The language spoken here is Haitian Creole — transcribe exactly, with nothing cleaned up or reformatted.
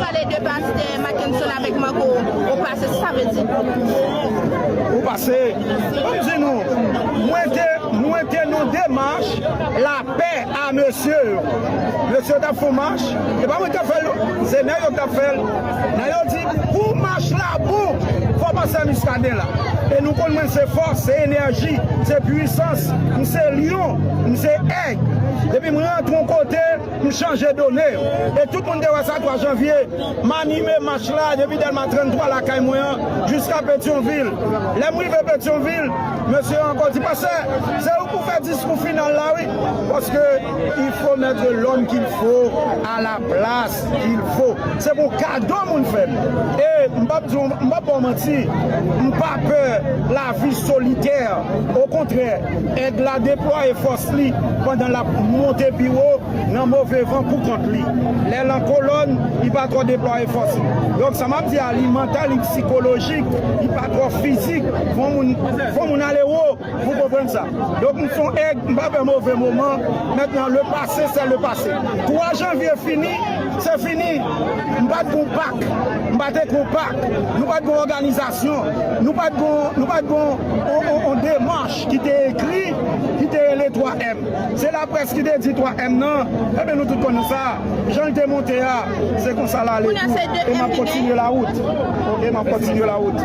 Pale de pastè Mackenson avèk Marco, ou pase, sa sa vle di? Ou pase. Ban m di nou, mwen te, mwen te nan demach lapè a mesye yo. Mesye yo t ap fè yon mach, e pa mwen k t ap fè l, se nèg yo k t ap fè l. Nèg yo di, pou mach la bon, fò pastè Muscadin la. E nou konn mwen se fòs, se enèji, se pwisans, m se lyon, m se èg. Depi m rantre yon kote, m chanje done. E tout moun te wè sa twa janvye, m anime mach la depi Dèlma trannntwa lakay mwen an jiska Petyonvil. Lè m rive Petyonvil, mesye yo ankò di, pastè, se ou pou fè diskou final la, wi. Paske il faut mettre l'homme qu'il faut à la place qu'il faut. Se pou kado moun fè m. E m p ap di w, m p ap ba w manti, m pa pè lavi solitè. Okontrè, èg la deplwaye fòs li pandan l ap monte pi wo nan move van pou kont li. Lè l an kolòn, li pa twò deplwaye fòs li. Donk, sa m ap di a, li mantal, li sikolojik, li pa twò fizik. Fò moun, fò moun ale wo pou konprann sa. Donk, m se yon èg, m pa pè move moman. Mentnan, le passé, c'est le passé. Twa janvye fini, se fini. M pa t gon pak, m pa t gon pak, nou pa t gon òganizasyon, nou pa t gon, nou pa t gon on, on, on demach ki te ekri, ki te rele twa M. Se laprès ki te di twa M nan, ebyen nou tout konnen sa. Jan l te monte a, se konsa l ale tou. E m ap kontinye lawout. E m ap kontinye lawout.